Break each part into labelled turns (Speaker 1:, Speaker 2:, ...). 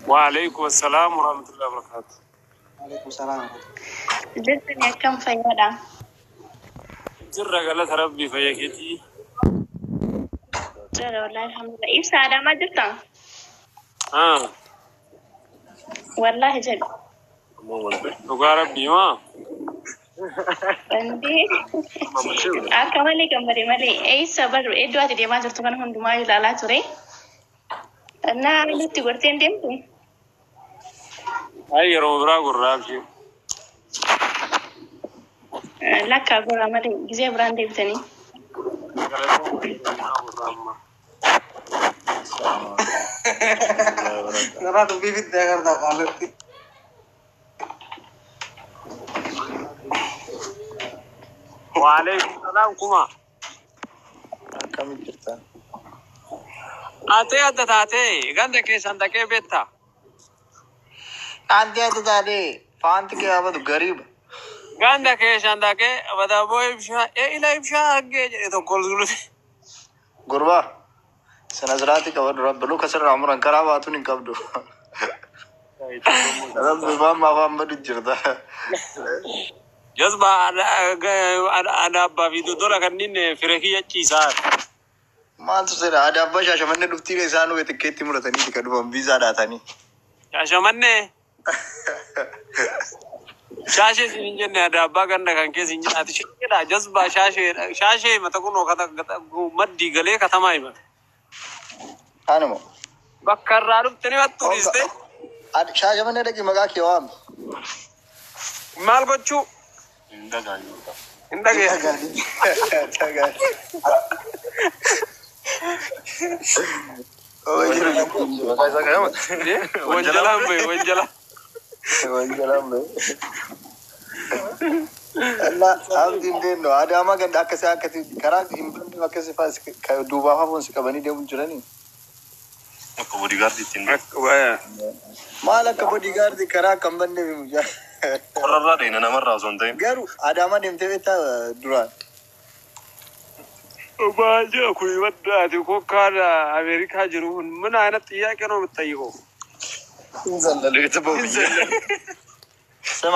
Speaker 1: Waalaikum assalam warahmatullahi wabarakatuh.
Speaker 2: Waalaikum salaam.
Speaker 3: Jirtani akkam fayyaadha?
Speaker 1: Jirra galata rabbii fayya keetii.
Speaker 3: Jira wallahi alhamdulillah. Ibsa Adaamaa jirta?
Speaker 1: Ah,
Speaker 3: Wallahi jedhu.
Speaker 1: Dhugaa rabbii maa?
Speaker 3: Wanti akka malee gammade malee eessa barru iddoo ati deemaa jirtu kana hundumaa ilaalaa ture. Naa nutti gortee hin deemtu?
Speaker 1: Ay yeroo biraa gurraa abshee.
Speaker 3: Lakkaa goraa malee gizee biraan deebitanii.
Speaker 1: Galatooma gurraa amma.
Speaker 2: Narraa dubbii fiddee agartaa qaalatti.
Speaker 1: Waalaikum salaam kuma.
Speaker 4: Akkamitti jirta?
Speaker 1: Atee adda taatee ganda keessan dhaqee beektaa?
Speaker 4: Anti adda taatee faanti kee abadu gariiba.
Speaker 1: Ganda keessan dhaqee badaaboo ibshaa ila ibshaa argee jedhe tokko ol gulute.
Speaker 4: Gurbaa sana siraatti qabadhu rabbi luka sirraa muran karaa baatuun hin qabdu. Rabbi waan afaan badu jirta.
Speaker 1: Jazba ana abbaa fi doddola kanneen fira kiyya ciisaa.
Speaker 4: Maaltu seera aadaa abbaa shaashamannee dhuftii isaan tikkeetti muratanii kan dhufan viizaa dhaatanii.
Speaker 1: Shaashamannee shaashee siin hin jenne aadaa abbaa ganda kan keessa hin jenne ati shaasheedha jazbaa shaashee shaashee himata kunoo maddii galee katamaa himata.
Speaker 4: Anuma.
Speaker 1: Bakka irraa dhufte ni wattu dhiiste.
Speaker 4: Shaashamannee dhaqi maqaa kee waami.
Speaker 1: Maal gochuu? Hin dhageessu. Wanjalaan bahe wanjalaa.
Speaker 4: Wanjalaan bahe. Allah abdiin deemnu adaamaa ganda akkasii akkasii karaa hin banne akkasii fa'aa duubaaf hafuun si qabanii deemu jiranii.
Speaker 5: Akka bodyguard ittiin
Speaker 4: Maal akka bodyguard karaa akka hin banneef himu jaa.
Speaker 5: Qorrarraa dheena namarraa osoo hin ta'in.
Speaker 4: Garuu adaamaa deemtee beektaa duraan.
Speaker 1: Baay'ee kun waddaati kokkaan Ameerikaa jiru kun ምን አይነት ጥያቄ ነው የምትጠይቀው?
Speaker 4: ስማ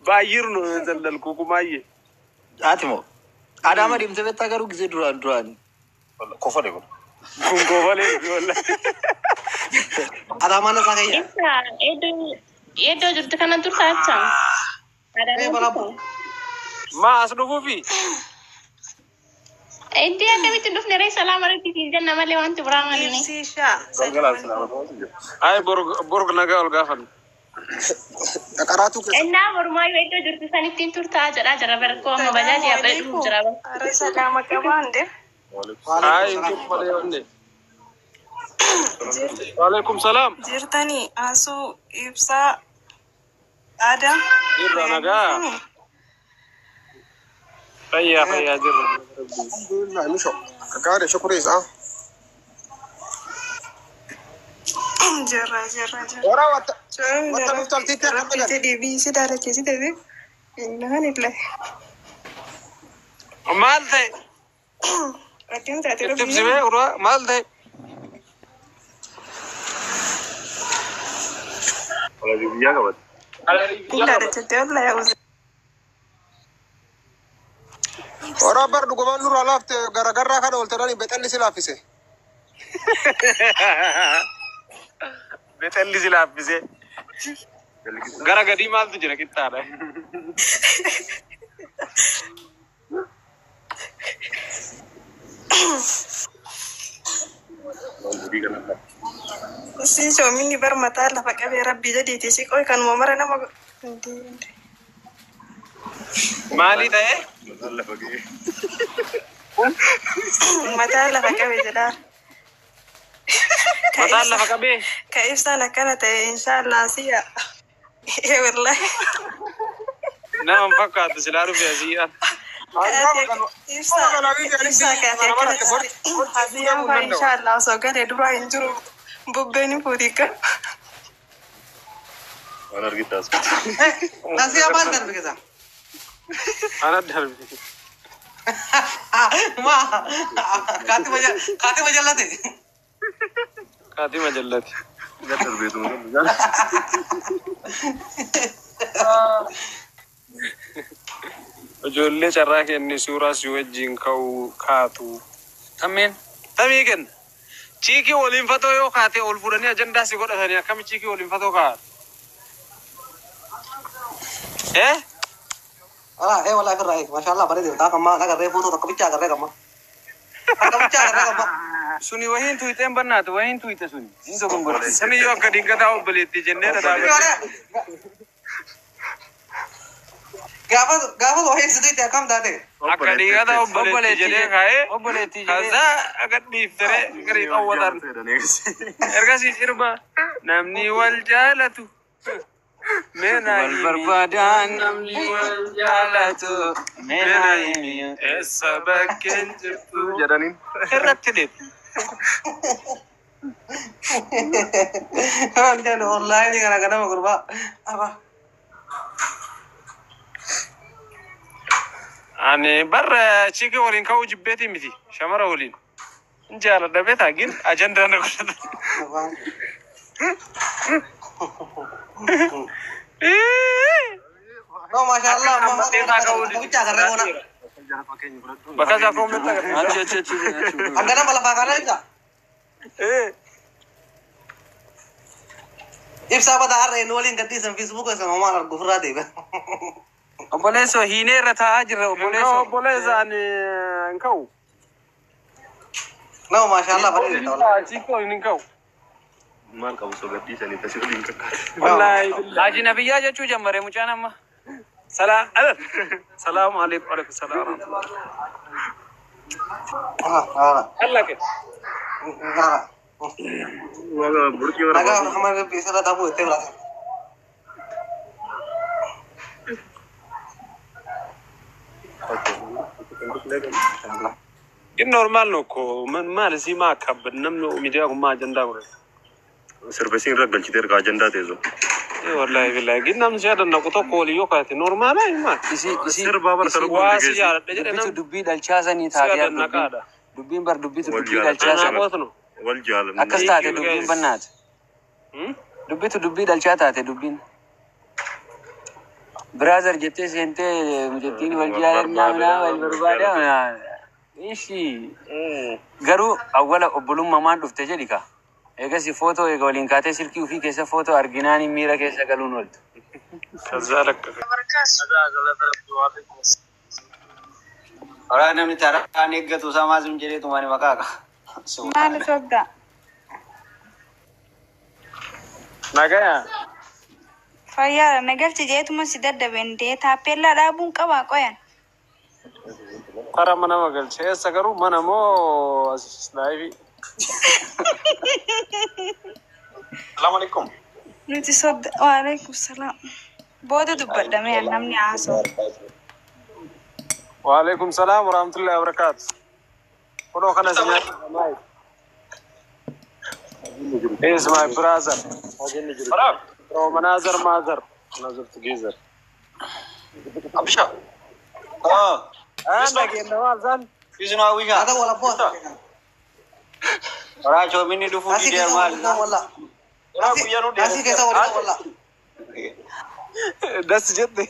Speaker 1: በአየር ነው የዘለልኩ ኩማዬ።
Speaker 4: Ati moo adaamaa deemtee beektaa garuu gisee duraan duraan.
Speaker 5: Kofalee kun.
Speaker 1: Kun kofalee wallahi.
Speaker 2: Adaamaan isaa kayya.
Speaker 3: Ibsa iddoo jirtu kana turta acha?
Speaker 2: Ee balaa
Speaker 3: Adaamaa
Speaker 1: maa as dhufuufi?
Speaker 3: Iddoo akkamitti hin dhufne ree salaama rabbi siin jenna malee wanti biraa malee.
Speaker 6: Ibsishaa.
Speaker 1: Ay borg nagaa ol gaafannu.
Speaker 2: Qaraatu keessa.
Speaker 3: Innaa mormaayyuu iddoo jirtu sanittiin turtaa jedhaa jira barkoo amma bajaajii yaabee dhufu jira.
Speaker 6: Ara salaama qabaa ande.
Speaker 1: Ay hin turu malee wanne. Waalaikum salaam.
Speaker 6: Jirtanii asuu ibsaa Adam.
Speaker 1: Jirra nagaa. Fayyaa fayyaa jirra.
Speaker 2: Alhamdulillah misho. Gaarii shukrii isaa.
Speaker 6: Jirra jirra jirra.
Speaker 2: Horaa watta watta dhuftu altiitti akka
Speaker 6: Rabbi
Speaker 2: dhagan.
Speaker 6: jedhee biisi daalacheessi ta'e. Innaan illee.
Speaker 1: Maal ta'e?
Speaker 6: Akkam taate
Speaker 1: Itti
Speaker 6: rabbi.
Speaker 1: ibsimee uraa maal ta'e?
Speaker 5: Biyyaa qabate.
Speaker 6: Kun daalachattee wallahi uza.
Speaker 2: Horaa bar dhugumaan nurraa laafte garagarraa kana oolte dhani bexalli si laaffise.
Speaker 1: Bexalli si laaffise. Gara gadii maaltu jira qixxaadha.
Speaker 6: Si soominni bar mataa lafa qabee rabbi jedhiiti si qoy kanuma mara nama.
Speaker 1: Maalii ta'e?
Speaker 6: Mataa lafa qabee jedhaa.
Speaker 1: Mataan lafa qabee?
Speaker 6: Ka ibsaan akkana ta'e inshaallah siya. Ee wallahi.
Speaker 1: Nama hin fakkaatu silaa dhufe asiidhaan.
Speaker 6: Ibsaa ibsaa kaatee akkana ta'e. Asiyaan faa inshaallah osoo galee duraa hin jiru bubbeen hin fuutikka.
Speaker 5: Waan argite as.
Speaker 2: Asiyaa maal darbe keessa?
Speaker 1: Ana darbe.
Speaker 2: Maa kaati majallate.
Speaker 1: Kaatima jallati.
Speaker 5: Gad darbeetu.
Speaker 1: Ijoollee carraa kenne suuraa si wajjin ka'uu kaatu.
Speaker 7: Tammeen.
Speaker 1: Tamii kenna. Chiikii waliin fatoo yoo kaate ol fuudhanii ajandaa si godhatanii akkami chiikii waliin fatoo kaa'an? Eh?
Speaker 8: Ala, wallahi firraa eegi. Mashallah bareedu. Taa kamma agarree footoo tokko bicha agarree kamma. Akka bicha agarree kamma.
Speaker 7: Suni wahiin tuyxeen bannaatu wahiin tuyxe suni. Ziinsa gongorti.
Speaker 1: Sani yoo akka dingataa obboleetti jennee dhadhaabate.
Speaker 8: Gaafa gaafa wahiin si tuyte akkam taate?
Speaker 1: Akka dingataa obboleetti jedhee kaa'ee
Speaker 7: Obboleettii jedhee.
Speaker 1: ከዛ gadhiiftere garii xawwatan. Ergasii sirba namni wal jaalatu. Mee naa
Speaker 7: Wal
Speaker 1: himi.
Speaker 7: barbaadaan namni wal jaalatu. Mee
Speaker 1: Mee
Speaker 7: naa
Speaker 1: naa
Speaker 7: himi.
Speaker 1: himi. Eessa bakkeen jirtu
Speaker 5: Jedhaniin.
Speaker 1: irratti deebi.
Speaker 8: Maal jedhu online kana ganama gurbaa. Aba.
Speaker 1: Ani barra chiikii waliin ka'uu jibbeetii miti shamara waliin. Hin jaaladha beetaa gin ajandaa na godhata.
Speaker 8: No, mashallah,
Speaker 1: Akka
Speaker 8: amma
Speaker 1: ammallee isaa ka'uu
Speaker 8: akka bicha agarree goona.
Speaker 1: Bakka isaa ka'uu miti
Speaker 7: Achi achi achi achi.
Speaker 8: Akka nama lafaa kana ibsa. Ibsaa badaa har'a inni waliin gadhiisan Facebook isa mamaan argu ofirraa deebi'a.
Speaker 7: Obboleessoo hiinee irra taa'aa jirra obboleessoo.
Speaker 1: Obboleessa ani hin ka'u.
Speaker 8: No, mashallah bareedu wallahi.
Speaker 1: Chiikii waliin hin ka'u.
Speaker 5: Maal qabu soo gadhiisanii tasii waliin kakkaate.
Speaker 1: Wallaahi billahi.
Speaker 7: Haji Nabiyyaa jechuu jammare mucaan amma.
Speaker 1: Salaam salaamu alaikum alaikum salaam warahmatullah.
Speaker 8: Ah, ah.
Speaker 1: Allaqe.
Speaker 8: Ah.
Speaker 5: Burqii
Speaker 8: Nagaa
Speaker 5: barbaadu.
Speaker 8: Rahman Rabbi isirra dhabuu itti biraata.
Speaker 1: ግን ኖርማል ነው እኮ ምን ማለት እዚህ ማካበድ namni miidiyaa kun maa ajandaa godhate.
Speaker 5: Sirba isiin irra galchitee erga ajandaa teessu.
Speaker 1: Wallahi billahi ግን namni si adannaqu tokko walii yoo kaate normaala himaa.
Speaker 7: Isi isi
Speaker 5: Sirbaa bara
Speaker 7: isi
Speaker 5: sarbu
Speaker 1: Waa
Speaker 5: hundi
Speaker 1: si
Speaker 5: geessi.
Speaker 1: jaaladha jedhe
Speaker 7: dubbitu
Speaker 1: namni
Speaker 7: dubbii dhalchaasanii
Speaker 1: si
Speaker 7: taate yaa dubbiin.
Speaker 1: adannaqaadha.
Speaker 7: Dubbiin bar dubbitu
Speaker 5: Wal
Speaker 7: dubbii
Speaker 5: jaalatan.
Speaker 7: dhalchaasanii.
Speaker 1: Anaaqoot ነው.
Speaker 5: Wal jaalanna.
Speaker 7: Akkas
Speaker 1: Thank
Speaker 7: taate
Speaker 1: you
Speaker 7: dubbiin
Speaker 1: guys.
Speaker 7: bannaati.
Speaker 1: Hmm?
Speaker 7: Dubbitu dubbii dhalchaa taate dubbiin. Brother jettee seentee jettiin wal
Speaker 5: Wal
Speaker 7: jaalannaa
Speaker 5: barbaada.
Speaker 7: minaa wal barbaada minaa. Ishi garuu awwala obbolummaa maan dhufte jedhi ka. Eegasi footoo eega waliin kaatee silkii ofii keessa footoo arginaan miira keessa galuun ooltu.
Speaker 1: ከዛ ለቀቀ።
Speaker 9: Waraana namni taraan eeggatu samaa sun jedhee tumani maqaa qaba.
Speaker 6: Maal soddaa?
Speaker 1: Nagaya.
Speaker 6: Fayyaadha na galchi jeetuma si daddabeen dee taappellaa dhaabuun qabaa qoyan.
Speaker 1: Tara mana magalche eessa garuu mana moo as laayivii?
Speaker 9: Salaamu alaikum.
Speaker 6: Nuti sodda waalaikum salaam. Booda dubbadhamee namni haasa'u.
Speaker 1: Waalaikum salaam warahmatullahi wabarakaatu. Kunoo kana si nyaata. He is my brother. From another mother. Another together.
Speaker 9: Abisha. Oh,
Speaker 1: Ah, nageenya maal isaan?
Speaker 9: Isinu hawwisha.
Speaker 8: Ada wala boos.
Speaker 9: Waraa coominni dhufuu
Speaker 8: Asii
Speaker 9: didee
Speaker 8: keessa
Speaker 9: maal?
Speaker 8: waliin ta'u wallah. Asii keessa waliin ta'u wallah.
Speaker 1: Das jette.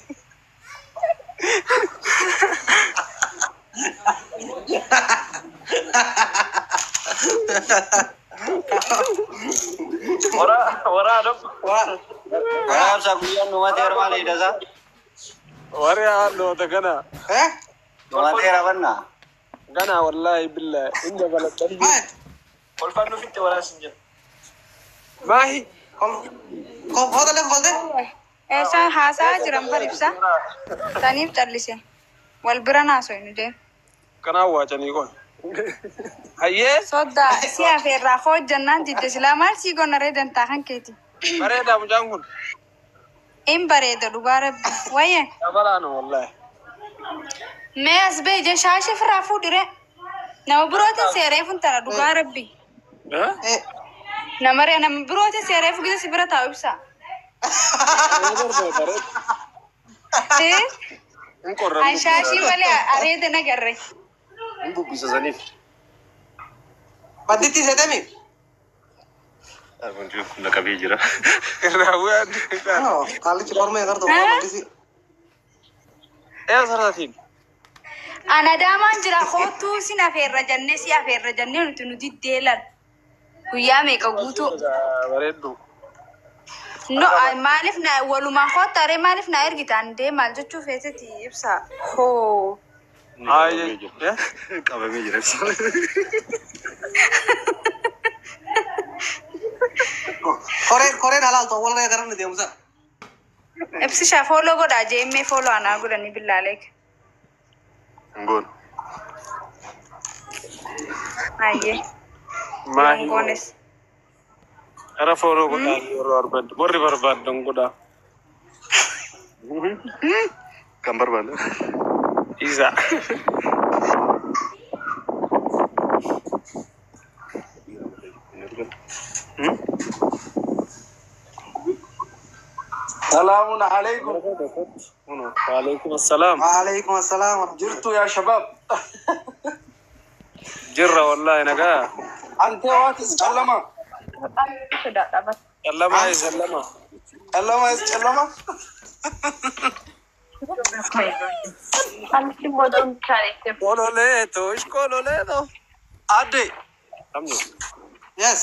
Speaker 1: Waraa dhabbu.
Speaker 8: Wala.
Speaker 9: Waraa ibsaa guyyaan dhumateera maal hidhasaa?
Speaker 1: Warri haadhoota gana.
Speaker 8: Eh?
Speaker 9: Dhumateera bannaa.
Speaker 1: Gana wallahi billahi. Inda baladhan.
Speaker 8: Maal?
Speaker 1: Maahi.
Speaker 8: Kol footoo lee kolte?
Speaker 6: Eessaan haasa'aa jiran bar ibsa. Taniif callise. Wal bira naasoo deemu.
Speaker 1: Kanaan waacanii qoon. Hayyee.
Speaker 6: Soddaa si hafeerraa hojjannaan didde silaa maal sii gonnaree dantaa kan keeti.
Speaker 1: Bareedaa mucaan kun.
Speaker 6: In bareeda dhugaa rabbi. Wayye.
Speaker 1: Dabalaanu wallahi.
Speaker 6: Mee as ba'e je shaashii firraa fuudhire. Nama birootiin seeree funtara dhugaa rabbi.
Speaker 1: Eh?
Speaker 8: Eh.
Speaker 6: Nama nama birootiin seeree fugite si bira taa'u ibsa. Eh?
Speaker 5: Hin qorran.
Speaker 6: An shaashii malee areeda nagarre.
Speaker 5: Hin bubbisa saniif.
Speaker 8: Badditti seetemi?
Speaker 5: Wanti kun na qabee jira.
Speaker 1: Irraa bu'aa.
Speaker 8: Qaallichi morma agartu mangisi.
Speaker 1: Ee saraatiin.
Speaker 10: Ana daamaan jira kootuu sin afeerra jennee si afeerra jennee nuti nu diddeelan. Guyyaa meeqa guutuu?
Speaker 1: Bareeddu.
Speaker 10: No, maaliif na walumaan kootta aree maaliif na ergitaan dee maal jechuu feeteti ibsa. Hoo.
Speaker 5: Qabamee jira.
Speaker 8: Koreen koreen halaaltu awwaala gara inni deemu sana.
Speaker 10: Ibsishaa fooloo godhaa jeemmee fooloo anaa godhanii billaaleek.
Speaker 5: Ngoon.
Speaker 10: Ayyee.
Speaker 1: Maahi.
Speaker 10: Ngoonis.
Speaker 1: Ara fooloo godhaa yeroo barbaaddu. Warri barbaaddan godhaa.
Speaker 5: Kan barbaadde.
Speaker 1: Isa.
Speaker 11: Salaamun alaikum.
Speaker 1: Waalaikum assalaam.
Speaker 8: Waalaikum assalaam.
Speaker 11: Jirtu yaa shabaab.
Speaker 1: Jirra wallahi nagaa.
Speaker 11: Antee waatis callama.
Speaker 1: Callama callama.
Speaker 11: Callama is callama.
Speaker 1: Kololeeto ishkololeeto.
Speaker 11: Adde.
Speaker 1: Amnu.
Speaker 8: Yes.